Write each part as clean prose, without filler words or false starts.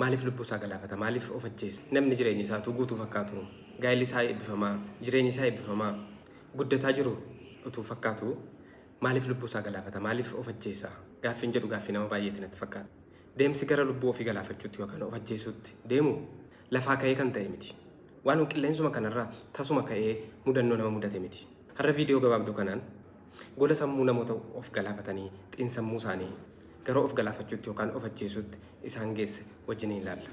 Maaliif lubbuu isaa galaafata? Maaliif of ajjeesa? Namni jireenyi isaa utuu guutuu fakkaatu, gaa'elli isaa eebbifamaa, jireenyi isaa eebbifamaa, guddataa jiru utuu fakkaatu, maaliif lubbuu isaa galaafata? Maaliif of ajjeesa? Gaaffiin jedhu gaaffii nama baay'eeti natti fakkaata. Deemsi gara lubbuu ofii galaafachuutti yookaan of ajjeesuutti deemu lafaa ka'ee kan ta'e miti. Waanuma qilleensuma kanarraa tasuma ka'ee mudannoo nama mudate miti. Har'a viidiyoo gabaabduu kanaan gola sammuu namoota of galaafatanii xiinsammuu isaanii gara of galaafachuutti yookaan of ajjeesuutti isaan geesse wajjiniin ilaalla.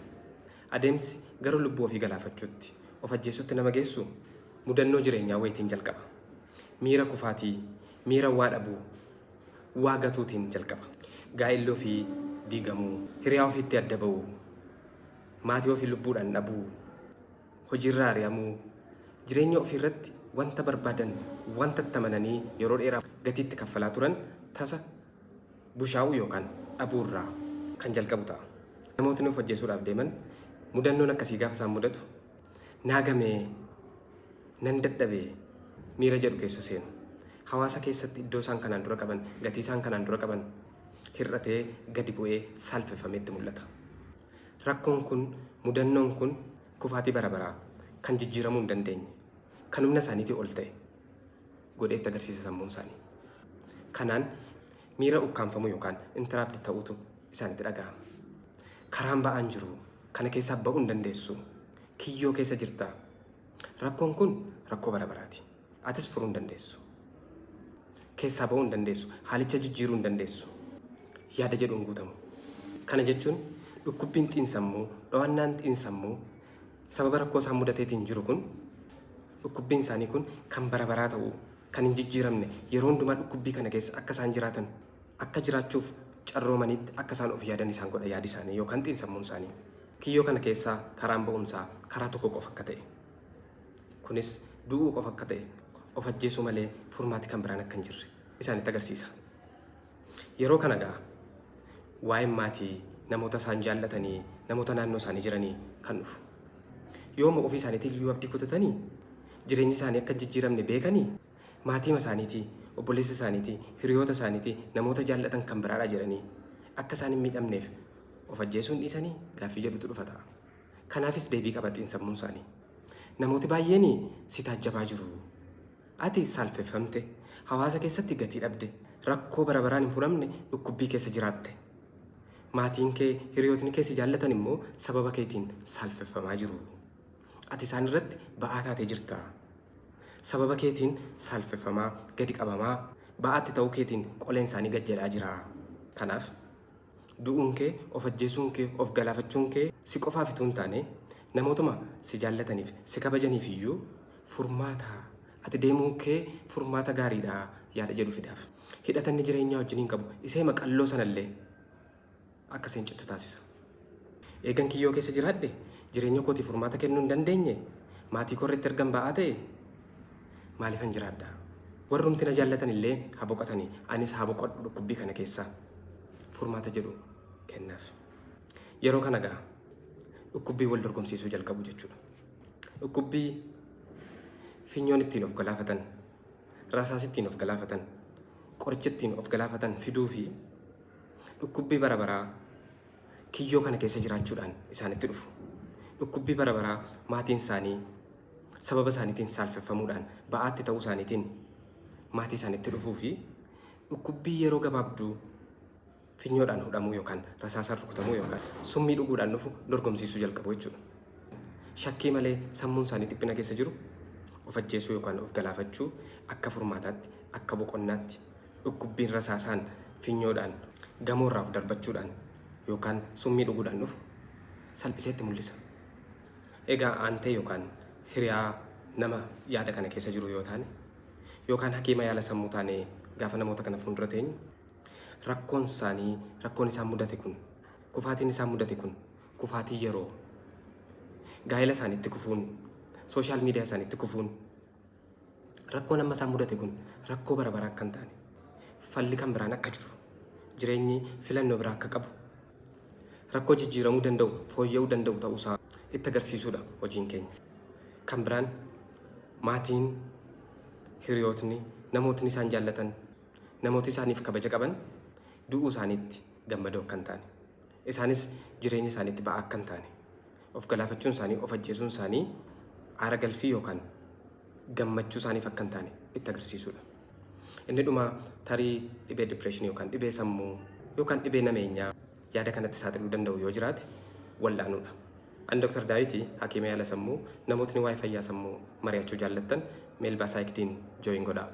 Adeemsi gara lubbuu ofii galaafachuutti, of ajjeesuutti nama geessu mudannoo jireenyaa wayiitiin jalqaba. Miira kufaatii, miira waa dhabuu, waa gatuutiin jalqaba. Gaa'illi ofii diigamuu, hiriyaa ofiitti adda ba'uu, maatii ofii lubbuudhaan dhabuu, hojiirraa ari'amuu, jireenya ofii irratti wanta barbaadan, wanta itti amananii yeroo dheeraaf gatii itti kaffalaa turan tasa bushaa'uu yookaan dhabuu irraa kan jalqabu ta'a. Namootni of ajjeesuudhaaf deeman mudannoon akkasii gaafa isaan mudatu naa gamee, nan dadhabe miira jedhu keessa seenu. Hawaasa keessatti iddoo isaan kanaan dura qaban, gatii isaan kanaan dura qaban hir'atee gadi bu'ee saalfeffamee itti mul'ata. Rakkoon kun, mudannoon kun kufaatii bara baraa kan jijjiiramuu hin dandeenye, kan humna isaaniitii ol ta'e godhee itti agarsiisa sammuun isaanii. Kanaan miira ukkaamfamuu yookaan interrupt ta'uutu isaanitti dhaga'ama. Karaan ba'aan jiru, kana keessaa ba'uu hin dandeessu, kiyyoo keessa jirta. Rakkoon kun rakkoo bara baraati. Atis furuu hin dandeessu. Keessaa ba'uu hin dandeessu. Haalicha jijjiiruu hin dandeessu. Yaada jedhuun guutamu. Kana jechuun dhukkubbiin xiinsammuu, dho'annaan xiinsammuu sababa rakkoo isaan mudateetiin jiru kun dhukkubbiin isaanii kun kan bara baraa ta'uu, kan hin jijjiiramne, yeroo hundumaa dhukkubbii kana keessa akka isaan jiraatan, akka jiraachuuf carroomanitti akka isaan of yaadan isaan godha yaadi isaanii yookaan xiinsammuun isaanii. Kiyyoo kana keessaa karaan ba'umsaa karaa tokko qofa akka ta'e. Kunis du'uu qofa akka ta'e, of ajjeesuu malee furmaati kan biraan akka hin jirre isaanitti agarsiisa. Yeroo kana egaa waa'een maatii, namoota isaan jaallatanii, namoota naannoo isaanii jiranii kan dhufu. Yooma ofii isaaniitiin iyyuu abdii kutatanii, jireenyi isaanii akka hin jijjiiramne beekanii, maatiima isaaniitii, obboleessa isaaniitii, hiriyoota isaaniitii, namoota jaallatan kan biraadha jedhanii akka isaan hin miidhamneef of ajjeesuu hin dhiisanii gaaffii jedhutu dhufa ta'a. Kanaafis deebii qaba xiinsammuun isaanii. Namooti baay'een si taajjabaa jiru. Ati saalfeffamte, hawaasa keessatti gatii dhabde, rakkoo bara baraan hin furamne dhukkubbii keessa jiraatte. Maatiin kee, hiriyootni kee si jaallatan immoo sababa keetiin saalfeffamaa jiru. Ati isaan irratti ba'aa taatee jirta. Sababa keetiin saalfeffamaa, gadi qabamaa, ba'aatti ta'uu keetiin qoleen isaanii gad jedhaa jira. Kanaaf, du'uun kee, of ajjeesuun kee, of galaafachuun kee si qofaaf utuu hin taane namootuma si jaallataniif, si kabajaniif iyyuu furmaata. Ati deemuun kee furmaata gaariidha yaada jedhu fidaaf. Hidhata inni jireenyaa wajjiniin qabu iseema qalloo sanallee akka isheen cittu taasisa. Eegan kiyyoo keessa jiraadhe, jireenya kootiif furmaata kennuu hin dandeenye, maatii koo irratti ergan ba'aa ta'e maaliifan jiraadha? Warrumti na jaallatan illee haa boqotanii, anis haa boqodhu dhukkubbii kana keessaa. Furmaata jedhu kennaaf. Yeroo kana egaa dhukkubbii wal dorgomsiisuu jalqabu jechuudha. Dhukkubbii finyoon ittiin of galaafatan, rasaas ittiin of galaafatan, qoricha ittiin of galaafatan fiduu fi dhukkubbii bara baraa kiyyoo kana keessa jiraachuudhaan isaanitti dhufu. Dhukkubbii bara baraa maatiin isaanii sababa isaaniitiin saalfeffamuudhaan ba'aatti ta'uu isaaniitiin maatii isaanitti dhufuu fi dhukkubbii yeroo gabaabduu finyoodhaan hudhamuu yookaan rasaasaan rukutamuu yookaan summii dhuguudhaan dhufu dorgomsiisuu jalqabu jechuudha. Shakkii malee sammuun isaanii dhiphina keessa jiru of ajjeesuu yookaan of galaafachuu akka furmaataatti, akka boqonnaatti dhukkubbiin rasaasaan, finyoodhaan, gamoorraa of darbachuudhaan yookaan summii dhuguudhaan dhufu salphisee itti mul'isa. Egaa aantee yookaan hiriyaa nama yaada kana keessa jiru yoo taane yookaan hakiima yaala sammuu taanee gaafa namoota kana fuuldura teenyu rakkoon isaanii, rakkoon isaan mudate kun, kufaatiin isaan mudate kun kufaatii yeroo gaa'ela isaaniitti kufuun, social media isaaniitti kufuun, rakkoon amma isaan mudate kun rakkoo bara baraa akka hin taane, falli kan biraan akka jiru, jireenyi filannoo biraa akka qabu, rakkoo jijjiiramuu danda'u, fooyya'uu danda'u ta'uusaa itti agarsiisuudha hojiin keenya. Kan biraan maatiin, hiriyootni, namootni isaan jaallatan, namooti isaaniif kabaja qaban du'uu isaaniitti gammadoo akka hin taane. Isaanis jireenya isaaniitti ba'aa akka hin taane, of galaafachuun isaanii, of ajjeesuun isaanii aara galfii yookaan gammachuu isaaniif akka hin taane itti agarsiisuudha. Inni dhumaa tarii dhibee dipireeshinii yookaan dhibee sammuu yookaan dhibee nameenyaa yaada kanatti saaxiluu danda'u yoo jiraate wal'aanuudha. Ani Dr. Daawiti, hakiima yaala sammuu. Namootni waa'ee fayyaa sammuu mari'achuu jaallattan Meelbaa Saayikdiin join godhaa.